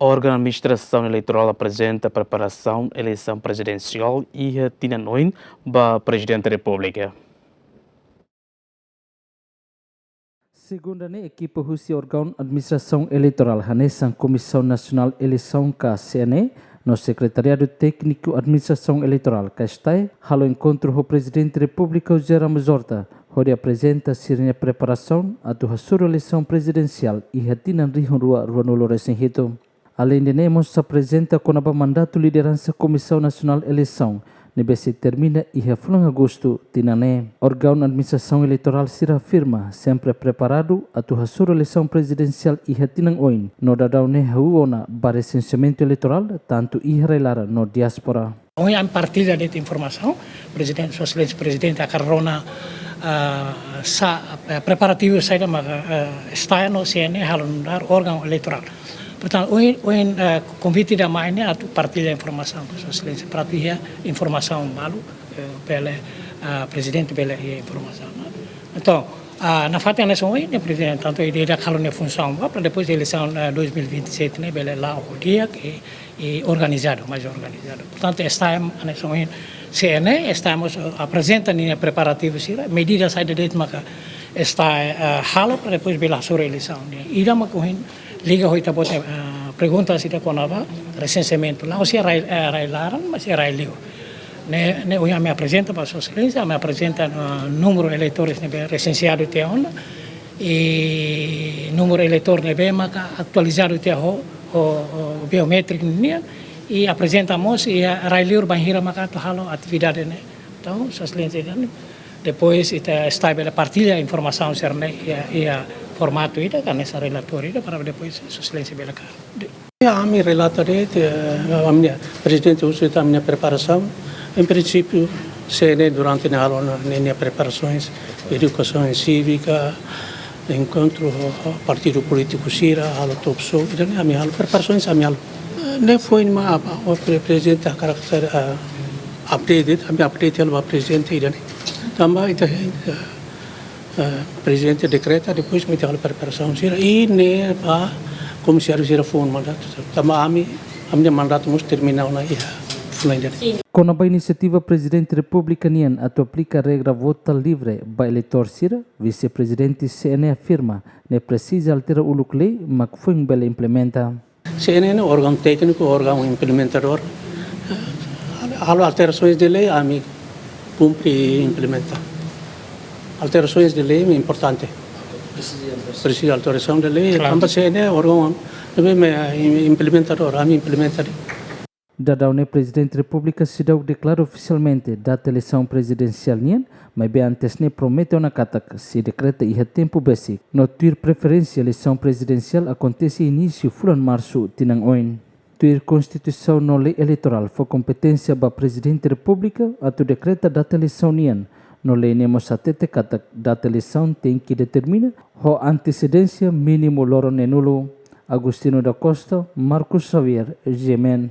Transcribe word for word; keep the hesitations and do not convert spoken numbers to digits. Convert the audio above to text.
Órgaun Administrasaun Eleitorál aprezenta preparasaun eleisaun prezidensiál iha tinan oin ba Prezidente Repúblika. Segunda ne'e, ekipa husi órgaun Administrasaun Eleitorál hanesan Komisaun Nasionál Eleisaun ka C N E no Sekretariadu Tékniku Administrasaun Eleitorál ka STAE halo enkontru ho Prezidente Repúblika José Ramos Horta, hodi aprezenta sira-nia preparasaun atu hasoru eleisaun prezidensiál iha tinan rihun rua rua-nulu resin hitu. Aleinde ne'e mós aprezenta kona-ba mandatu lideransa Komisaun Nasionál Eleisaun ne'ebé sei termina iha fulan Agostu tinan ne'e. Órgaun Administrasaun Eleitorál sira afirma sempre preparadu atu hasoru eleisaun prezidensiál iha tinan oin, no daudaun ne'e hahú ona ba resenseamentu eleitorál tantu iha rai-laran no diáspora. Ohin ami partilla de'it informasaun, Prezidente, Sua Exelénsia Prezidente hakarak rona, ah, sa, eh, preparativu saida maka, eh, STAE no C N E halo nu'udar órgaun eleitorál. Portantu, ohin, ohin, eh, konvite ida mai ne'e atu partilla informasaun, Sua Exelénsia, para atu iha informasaun balu, eh, bele, ah, Prezidente bele iha informasaun, no? Entaun, ah, nafatin hanesan ohin, ne'e, Prezidente, tantu ida-idak halo nia funsaun ba, para depois eleisaun, eh, dois mil e vinte e sete ne'e bele la'o ho di'ak i, i organizadu, mais organizadu. Portantu, STAE hanesan ohin, C N E, STAE mós, eh, aprezenta ninia preparativu sira, medida saida de'it maka STAE, eh, halo para depois bele hasoru eleisaun ne'e. Ida maka ohin liga ho ita-boot, eh, pergunta ida kona-ba resenseamentu. La'ós iha rai, eh, rai-laran, mas iha rai-liur. Ne'e, ne'e ohin ami aprezenta ba Sua Exelénsia, ami aprezenta, ah, númeru eleitores ne'ebé resensiadu tiha ona, i númeru eleitór ne'ebé maka atualizadu tiha ho, ho, ho biométriku nian, i aprezenta mós iha rai-liur bainhira maka atu halo atividade ne'e. Entaun, Sua Exelénsia, depois ita STAE bele partilla informasaun sira-ne'e iha, iha formatu ida, ka hanesan relatóriu ida, para depois Sua Exelénsia bele ka. Ya, ami relata de'it, eh, ami-nia Prezidente husu de'it ami-nia preparasaun. Em princípio, C N E durante ne'e halo ona ninia preparasaun, edukasaun sívika, enkontru ho, ho partidu polítiku sira, halo talk show, ida-ne'e ami halo, preparasaun ami halo. Eh, ne'e foin mak apa, o pre-, Prezidente hakarak, eh, update, ami update halo ba Prezidente ida-ne'e. Tanba ita, eh, eh, Prezidente dekreta, depois mak ita halo preparasaun sira, i ne'e ba komisáriu sira foun mandatu. Tanba ami, ami-nia mandatu mós termina ona iha fulan ida-ne'e. Kona-ba inisiativa Prezidente Repúblika nian atu aplika regra vota livre ba eleitór sira, Vise-Prezidente C N E afirma, ne'e presiza altera uluk lei, mak foin bele implementa. C N E ne'e órgaun tékniku, órgaun implementadór. Eh, halo alterasaun de lei, ami kumpre i implementa. Alterasaun de lei é importante. Presiza alterasaun de lei, claro. Tanba C N E órgaun ne'ebé im-, implementadór, ami implementa de'it. Daudaun ne'e Prezidente Repúblika seidauk deklara ofisialmente data eleisaun prezidensiál nian, maibé antes ne'e promete ona katak sei dekreta iha tempu besik, no tuir preferénsia eleisaun prezidensiál akontese inísiu fulan Marsu tinan oin. Tuir Konstituisaun no lei eleitorál fó kompeténsia ba Prezidente Repúblika atu dekreta data eleisaun nian, no lei ne'e mós hatete katak data eleisaun tenke determina ho antesedénsia mínimu loron neenulu. Agostinho da Costa, Marcos Xavier, G M N.